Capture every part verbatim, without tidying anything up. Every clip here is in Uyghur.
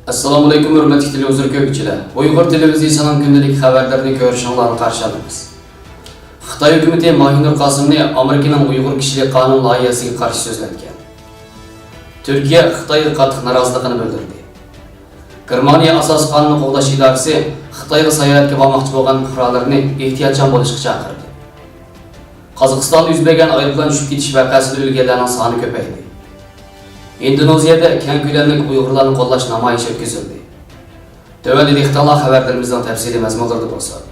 ئەسسالامۇئەلەيكۇم، ھۆرمەتلىك تېلېۋىزور كۆرگۈچىلەر! ئۇيغۇر تېلېۋىزىيىسىنىڭ كۈندىلىك خەۋەرلىرىنى كۆرۈشۈڭلارنى قارشى ئالىمىز. خىتاي ھۆكۈمىتى ماھىنۇر قاسىمنى ئامېرىكىنىڭ ئۇيغۇر كىشىلىك قانۇن لايىھەسىگە قارشى سۆزلەتكەن. تۈركىيە خىتايغا قاتتىق نارازىلىقىنى بىلدۈردى. گېرمانىيە ئاساسىي قانۇننى قوغداش ئىدارىسى خىتايغا ساياھەتكە بارماقچى بولغان پۇقرالىرىنى ئېھتىياتچان بولۇشقا چاقىردى. قازاقىستاندا يۈز بەرگەن ئايروپىلان چۈشۈپ كېتىش ۋەقەسىدە ئۆلگەنلەرنىڭ سانى كۆپەيدى. ئىندونېزىيەدە كەڭ كۆلەملىك ئۇيغۇرلارنى قوللاش نامايىشى ئۆتكۈزۈلدى. تۆۋەندە دىققىتىڭلار خەۋەرلىرىمىزنىڭ تەپسىلىي مەزمۇنلىرىدا بولسا.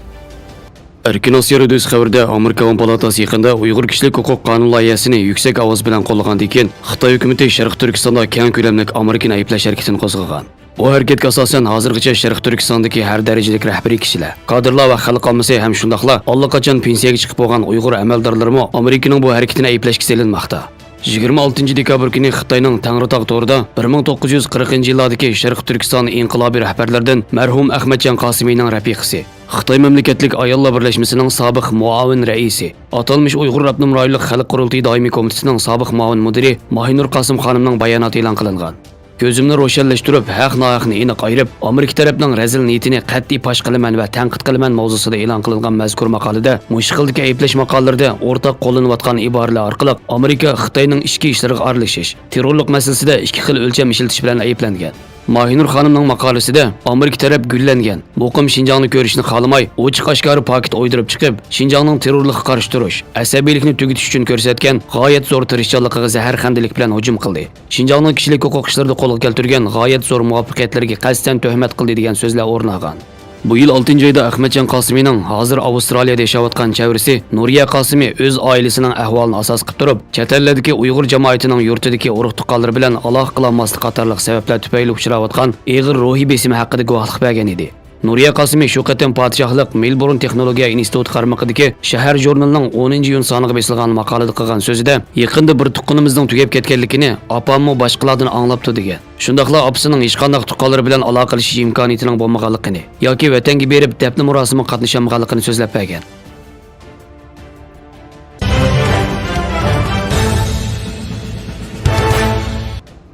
ئەركىن ئاسىيا رادىيوسى خەۋىرىدە، ئامېرىكا ئاۋام پالاتاسى يېقىندا ئۇيغۇر كىشىلىك ھوقۇق قانۇن لايىھەسىنى يۈكسەك ئاۋاز بىلەن قوللىغاندىن كېيىن، خىتاي ھۆكۈمىتى شەرقىي تۈركىستاندا كەڭ كۆلەملىك ئامېرىكىنى ئەيىبلەش ھەرىكىتىنى قوزغىغان. بۇ ھەرىكەتكە ئاساسەن، ھازىرغىچە شەرقىي تۈركىستاندىكى ھەر دەرىجىلىك رەھبىرىي كىشىلەر، كادىرلار ۋە خەلق ئاممىسى ھەم شۇنداقلا ئاللىقاچان پېنسىيەگە چىقىپ بولغان ئۇيغۇر ئەمەلدارلىرىمۇ ئامېرىكىنىڭ بۇ ھەرىكىتىنى ئەيىبلەشكە سېلىنماقتا. يىگىرمە ئالتىنچى دېكابىر كۈنى خىتاينىڭ تەڭرىتاغ تورىدا بىر مىڭ توققۇز يۈز قىرىقىنچى يىللاردىكى شەرقىي تۈركىستان ئىنقىلابىي رەھبەرلىرىدىن مەرھۇم ئەخمەتجان قاسىمىنىڭ رەپىقىسى، خىتاي مەملىكەتلىك ئاياللار بىرلەشمىسىنىڭ سابىق مۇئاۋىن رەئىسى، ئاتالمىش ئۇيغۇر ئاپتونوم رايونلۇق خەلق قۇرۇلتىيى دائىمىي كومىتېتىنىڭ سابىق مۇئاۋىن مۇدىرى ماھىنۇر قاسىم خانىمنىڭ باياناتى ئېلان قىلىنغان. كۆزۈمنى روشەنلەشتۈرۈپ، ھەق-ناھەقنى ئېنىق ئايرىپ، ئامېرىكا تەرەپنىڭ رەزىل نىيىتىنى قەتئىي پاش قىلىمەن ۋە تەنقىد قىلىمەن ماۋزۇسىدا ئېلان قىلىنغان مەزكۇر ماقالىدە مۇشۇ خىلدىكى ئەيىبلەش ماقالىلىرىدە ئورتاق قوللىنىۋاتقان ئىبارىلەر ئارقىلىق ئامېرىكا خىتاينىڭ ئىچكى ئىشلىرىغا ئارىلىشىش، تېررورلۇق مەسىلىسىدە ئىككى خىل ئۆلچەم ئىشلىتىش بىلەن ئەيىبلەنگەن. ماھىنۇر خانىمنىڭ ماقالىسىدە ئامېرىكا تەرەپ گۈللەنگەن، مۇقىم شىنجاڭنى كۆرۈشنى خالىماي، ئوچۇق-ئاشكارا پاكىت ئويدۇرۇپ چىقىپ، شىنجاڭنىڭ تېررورلۇققا قارشى تۇرۇش، ئەسەبىيلىكنى تۈگىتىش ئۈچۈن كۆرسەتكەن غايەت زور تىرىشچانلىقىغا زەھەرخەندىلىك بىلەن ھۇجۇم قىلدى. شىنجاڭنىڭ كىشىلىك ھوقۇق ئىشلىرىدا قولغا كەلتۈرگەن غايەت زور مۇۋەپپەقىيەتلىرىگە قەستەن تۆھمەت قىلدى دېگەن سۆزلەر ئورۇن ئالغان. بۇ يىل ئالتىنچى ئايدا ئەخمەتجان قاسىمىنىڭ، ھازىر ئاۋسترالىيەدە ياشاۋاتقان چەۋرىسى نۇرىيە قاسىمى ئۆز ئائىلىسىنىڭ ئەھۋالىنى ئاساس قىلىپ تۇرۇپ، چەت ئەللەردىكى ئۇيغۇر جامائىتىنىڭ يۇرتىدىكى ئۇرۇق-تۇغقانلىرى بىلەن ئالاقە قىلالماسلىق قاتارلىق سەۋەبلەر تۈپەيلى ئۇچراۋاتقان ئېغىر روھىي بېسىمى ھەققىدە گۇۋاھلىق بەرگەن ئىدى. نۇرىيە قاسىمى شۇ قېتىم پادىشاھلىق مېلبورن تېخنولوگىيە ئىنستىتۇتى قارمىقىدىكى شەھەر ژۇرنىلىنىڭ ئونىنچى ئىيۇن سانىغا بېسىلغان ماقالىدە قىلغان سۆزىدە، يېقىندا بىر تۇغقىنىمىزنىڭ تۈگەپ كەتكەنلىكىنى ئاپاممۇ باشقىلاردىن ئاڭلاپتۇ دېگەن. شۇنداقلا ئاپىسىنىڭ ھېچقانداق تۇغقانلىرى بىلەن ئالاقىلىشىش ئىمكانىيىتىنىڭ بولمىغانلىقىنى ياكى ۋەتەنگە بېرىپ دەپنە مۇراسىمىغا قاتنىشالمىغانلىقىنى سۆزلەپ بەرگەن.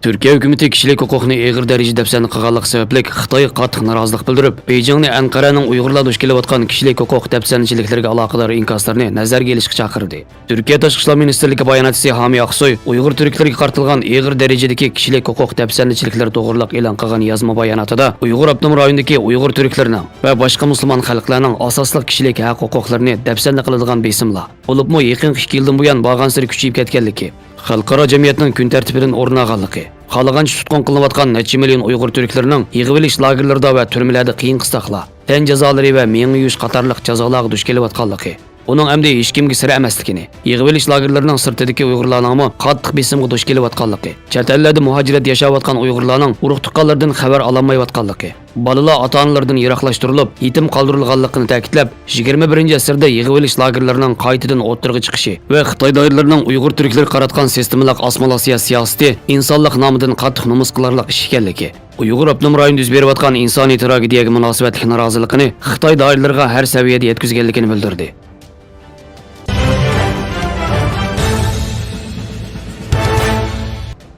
تۈركىيە ھۆكۈمىتى كىشىلىك ھوقۇقنى ئېغىر دەرىجىدە دەپسەندە قىلغانلىقى سەۋەبلىك خىتايغا قاتتىق نارازىلىق بىلدۈرۈپ، بېيجىڭنى ئەنقەرەنىڭ ئۇيغۇرلار دۇچ كېلىۋاتقان كىشىلىك ھوقۇق دەپسەندىچىلىكلىرىگە ئالاقىدار ئىنكاسلىرىنى نەزەرگە ئېلىشقا چاقىردى. تۈركىيە تاشقى ئىشلار مىنىستىرلىكى باياناتچىسى ھامى ئاقسوي ئۇيغۇر تۈركلىرىگە قارىتىلغان ئېغىر دەرىجىدىكى كىشىلىك ھوقۇق دەپسەندىچىلىكلىرى توغرىلىق ئېلان قىلغان يازما باياناتىدا ئۇيغۇر ئاپتونوم رايونىدىكى ئۇيغۇر تۈركلىرىنىڭ ۋە باشقا مۇسۇلمان خەلقلەرنىڭ ئاساسلىق كىشىلىك ھەق ھوقۇقلىرىنى دەپسەندە قىلىدىغان بېسىملار، بولۇپمۇ يېقىنقى ئىككى يىلدىن بۇيان بارغانسېرى كۈچىيىپ كەتكەنلىكى، خەلقئارا جەمئىيەتنىڭ كۈن تەرتىپىدىن ئورۇن ئالغانلىقى، خالىغانچە تۇتقۇن قىلىنىۋاتقان نەچچە مىليون ئۇيغۇر تۈركلىرىنىڭ يىغىۋېلىش لاگېرلىرىدا ۋە تۈرمىلەردە قىيىن قىستاقلار، تەن جازالىرى ۋە مېڭە يۇيۇش قاتارلىق جازالارغا دۇچ كېلىۋاتقانلىقى، ئۇنىڭ ئەمدى ھېچكىمگە سىر ئەمەسلىكىنى، يىغىۋېلىش لاگېرلىرىنىڭ سىرتىدىكى ئۇيغۇرلارنىڭمۇ قاتتىق بېسىمغا دۇچ كېلىۋاتقانلىقى، چەت ئەللەردە مۇھاجىرەتتە ياشاۋاتقان ئۇيغۇرلارنىڭ ئۇرۇق-تۇغقانلىرىدىن خەۋەر ئالالمايۋاتقانلىقى، بالىلار ئاتا-ئانىلىرىدىن يىراقلاشتۇرۇلۇپ، يېتىم قالدۇرۇلغانلىقىنى تەكىتلەپ، يىگىرمە بىرىنچى ئەسىردە يىغىۋېلىش لاگېرلىرىنىڭ قايتىدىن ئوتتۇرىغا چىقىشى ۋە خىتاي دائىرىلىرىنىڭ ئۇيغۇر تۈركلىرىگە قاراتقان سىستېمىلىق ئاسسىمىلياتسىيە سىياسىتى ئىنسانلىق نامىدىن قاتتىق نومۇس قىلارلىق ئىش ئىكەنلىكى، ئۇيغۇر ئاپتونوم رايونىدا يۈز بېرىۋاتقان ئىنسانىي تراگېدىيەگە مۇناسىۋەتلىك نارازىلىقىنى خىتاي دائىرىلىرىغا ھەر سەۋىيەدە يەتكۈزگەنلىكىنى بىلدۈردى.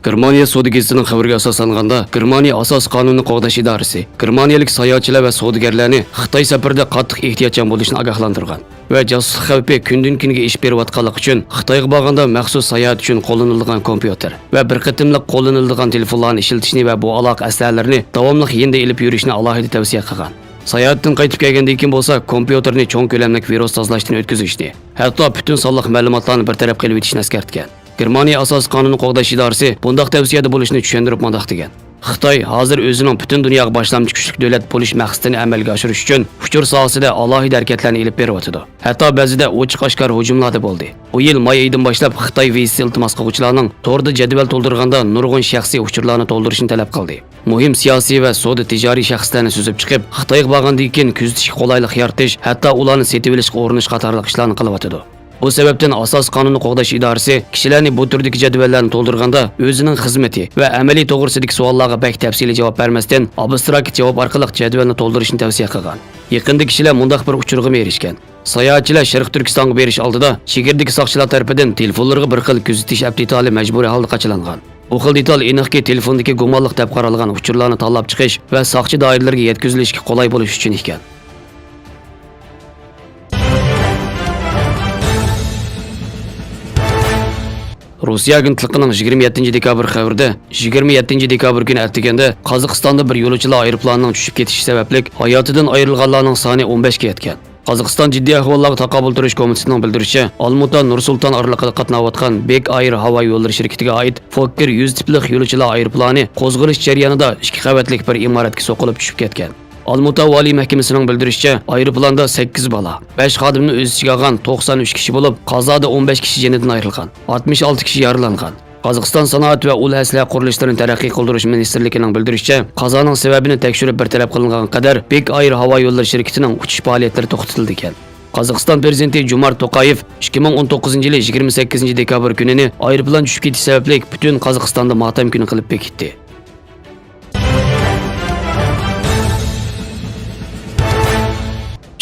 گېرمانىيە سودا گېزىتىنىڭ خەۋىرىگە ئاساسلانغاندا، گېرمانىيە ئاساسىي قانۇننى قوغداش ئىدارىسى گېرمانىيەلىك ساياھەتچىلەر ۋە سودىگەرلەرنى خىتاي سەپىرىدە قاتتىق ئېھتىياتچان بولۇشنى ئاگاھلاندۇرغان ۋە جاسۇسلۇق خەۋپى كۈندىن-كۈنگە ئېشىپ بېرىۋاتقانلىقى ئۈچۈن، خىتايغا بارغاندا مەخسۇس ساياھەت ئۈچۈن قوللىنىلىدىغان كومپيۇتېر ۋە بىر قېتىملىق قوللىنىلىدىغان تېلېفونلارنى ئىشلىتىشنى ۋە بۇ ئالاقە ئەسلىھەلىرىنى داۋاملىق يېنىدا ئېلىپ يۈرۈشنى ئالاھىدە تەۋسىيە قىلغان. ساياھەتتىن قايتىپ كەلگەندىن كېيىن بولسا، كومپيۇتېرنى چوڭ كۆلەملىك ۋىرۇس تازىلاشتىن ئۆتكۈزۈشنى، ھەتتا پۈتۈن سانلىق مەلۇماتلارنى بىر تەرەپ قىلىۋېتىشنى ئەسكەرتكەن. گېرمانىيە ئاساسىي قانۇننى قوغداش ئىدارىسى بۇنداق تەۋسىيەدە بولۇشنى چۈشەندۈرۈپ مۇنداق دېگەن: خىتاي ھازىر ئۆزىنىڭ پۈتۈن دۇنياغا باشلامچى كۈچلۈك دۆلەت بولۇش مەقسىتىنى ئەمەلگە ئاشۇرۇش ئۈچۈن ئۇچۇر ساھەسىدە ئالاھىدە ھەرىكەتلەرنى ئېلىپ بېرىۋاتىدۇ. ھەتتا بەزىدە ئوچۇق-ئاشكارا ھۇجۇملاردا بولدى. بۇ يىل ماي ئېيىدىن باشلاپ خىتاي ۋىزىسى ئىلتىماس قىلغۇچىلارنىڭ توردا جەدۋەل تولدۇرغاندا نۇرغۇن شەخسىي ئۇچۇرلارنى تولدۇرۇشنى تەلەپ قىلدى. مۇھىم سىياسىي ۋە سودا تىجارىي شەخسلەرنى سۈزۈپ چىقىپ، خىتايغا بارغاندىن كېيىن كۆزىتىشكە قولايلىق يارىتىش، ھەتتا ئۇلارنى سېتىۋېلىشقا ئۇرۇنۇش قاتارلىق ئىشلارنى قىلىۋاتىدۇ. بۇ سەۋەبتىن ئاساسىي قانۇننى قوغداش ئىدارىسى كىشىلەرنى بۇ تۈردىكى جەدۋەللەرنى تولدۇرغاندا ئۆزىنىڭ خىزمىتى ۋە ئەمەلىي توغرىسىدىكى سوئاللارغا بەك تەپسىلىي جاۋاب بەرمەستىن، ئابستراكت جاۋاب ئارقىلىق جەدۋەلنى تولدۇرۇشنى تەۋسىيە قىلغان. يېقىندا كىشىلەر مۇنداق بىر ئۇچۇرغىمۇ ئېرىشكەن. ساياھەتچىلەر شەرقىي تۈركىستانغا بېرىش ئالدىدا چېگرىدىكى ساقچىلار تەرىپىدىن تېلېفونلىرىغا بىر خىل كۆزىتىش ئەپ دېتالى مەجبۇرىي ھالدا قاچىلانغان. بۇ خىل دېتال ئېنىقكى تېلېفوندىكى گۇمانلىق دەپ قارالغان ئۇچۇرلارنى تاللاپ چىقىش ۋە ساقچى دائىرىلىرىگە يەتكۈزۈلۈشكە قولاي بولۇش ئۈچۈن ئىكەن. روسىيە ئاگېنتلىقىنىڭ يىگىرمە يەتتىنچى دېكابىر خەۋىرىدە، يىگىرمە يەتتىنچى دېكابىر كۈنى ئەتىگەندە قازاقىستاندا بىر يولۇچىلار ئايروپىلانىنىڭ چۈشۈپ كېتىشى سەۋەبلىك ھاياتىدىن ئايرىلغانلارنىڭ سانى ئون بەشكە يەتكەن. قازاقىستان جىددىي ئەھۋاللارغا تاقابىل تۇرۇش كومىتېتىنىڭ بىلدۈرۈشىچە، ئالمۇتا نۇرسۇلتان ئارىلىقىدا قاتناۋاتقان بېك ئاير ھاۋا يوللىرى شىركىتىگە ئائىت فوككېر يۈز تىپلىق يولۇچىلار ئايروپىلانى قوزغىلىش جەريانىدا ئىككى قەۋەتلىك بىر ئىمارەتكە سوقۇلۇپ چۈشۈپ كەتكەن. ئالمۇتا ۋالىي مەھكىمىسىنىڭ بىلدۈرۈشىچە، ئايروپىلاندا سەككىز بالا، بەش خادىمنى ئۆز ئىچىگە ئالغان توقسان ئۈچ كىشى بولۇپ، قازادا ئون بەش كىشى جېنىدىن ئايرىلغان، ئاتمىش ئالتە كىشى يارىلانغان. قازاقىستان سانائەت ۋە ئۇل ئەسلىھە قۇرۇلۇشلىرىنى تەرەققىي قىلدۇرۇش مىنىستىرلىكىنىڭ بىلدۈرۈشىچە، قازانىڭ سەۋەبىنى تەكشۈرۈپ بىر تەرەپ قىلىنغانغا قەدەر بېك ئاير ھاۋا يوللىرى شىركىتىنىڭ ئۇچۇش پائالىيەتلىرى توختىتىلىدىكەن. قازاقىستان پىرېزىدېنتى جۇمارت توقايېف ئىككى مىڭ ئون توققۇزىنچى يىلى يىگىرمە سەككىزىنچى دېكابىر كۈنىنى ئايروپىلان چۈشۈپ كېتىش سەۋەبلىك پۈتۈن قازاقىستاندا ماتەم كۈنى قىلىپ بېكىتتى.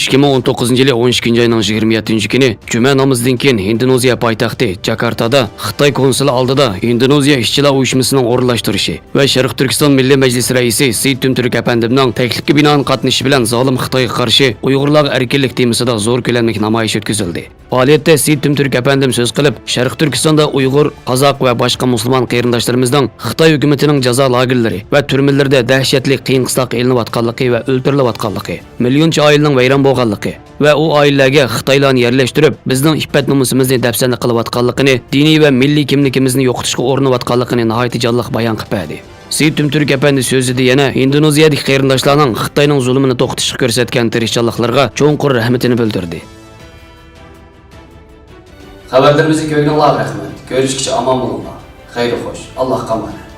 ئىككى مىڭ ئون توققۇزىنچى يىلى ئون ئىككىنچى ئاينىڭ يىگىرمە يەتتىنچى كۈنى جۈمە نامىزىدىن كېيىن ھىندونېزىيە پايتەختى جاكارتادا خىتاي كونسۇلى ئالدىدا ھىندونېزىيە ئىشچىلار ئۇيۇشمىسىنىڭ ئورۇنلاشتۇرۇشى ۋە شەرقىي تۈركىستان مىللىي مەجلىسى رەئىسى سېيىت تۈمتۈرك ئەپەندىمنىڭ تەكلىپكە بىنائەن قاتنىشىشى بىلەن زالىم خىتايغا قارشى ئۇيغۇرلارغا ئەركىنلىك تېمىسىدا زور كۆلەملىك نامايىش ئۆتكۈزۈلدى. پائالىيەتتە سېيىت تۈمتۈرك ئەپەندىم سۆز قىلىپ، شەرقىي تۈركىستاندا ئۇيغۇر، قازاق ۋە باشقا مۇسۇلمان قېرىنداشلىرىمىزنىڭ خىتاي ھۆكۈمىتىنىڭ جازا لاگېرلىرى ۋە تۈرمىلىرىدە دەھشەتلىك قىيىن-قىستاققا ئېلىنىۋاتقانلىقى ۋە ئۆلتۈرۈلۈۋاتقانلىقى، مىليونچە ئائىلىنىڭ ۋەيران بولغانلىقى ۋە ئۇ ئائىلىلەرگە خىتايلارنى يەرلەشتۈرۈپ، بىزنىڭ ئىپپەت-نومۇسىمىزنى دەپسەندە قىلىۋاتقانلىقىنى، دىنىي ۋە مىللىي كىملىكىمىزنى يوقىتىشقا ئۇرۇنۇۋاتقانلىقىنى ناھايىتى جانلىق بايان قىلىپ بەردى. سېيىت تۈمتۈرك ئەپەندى سۆزىدە يەنە ھىندونېزىيەدىكى قېرىنداشلارنىڭ خىتاينىڭ زۇلۇمىنى توختىتىشقا كۆرسەتكەن تىرىشچانلىقلىرىغا چوڭقۇر رەھمىتىنى بىلدۈردى. خەۋەرلىرىمىزنى كۆرگىنىڭلارغا رەھمەت. كۆرۈشكىچە ئامان بولۇڭلار. خەير خوش. ئاللاھقا ئامانەت.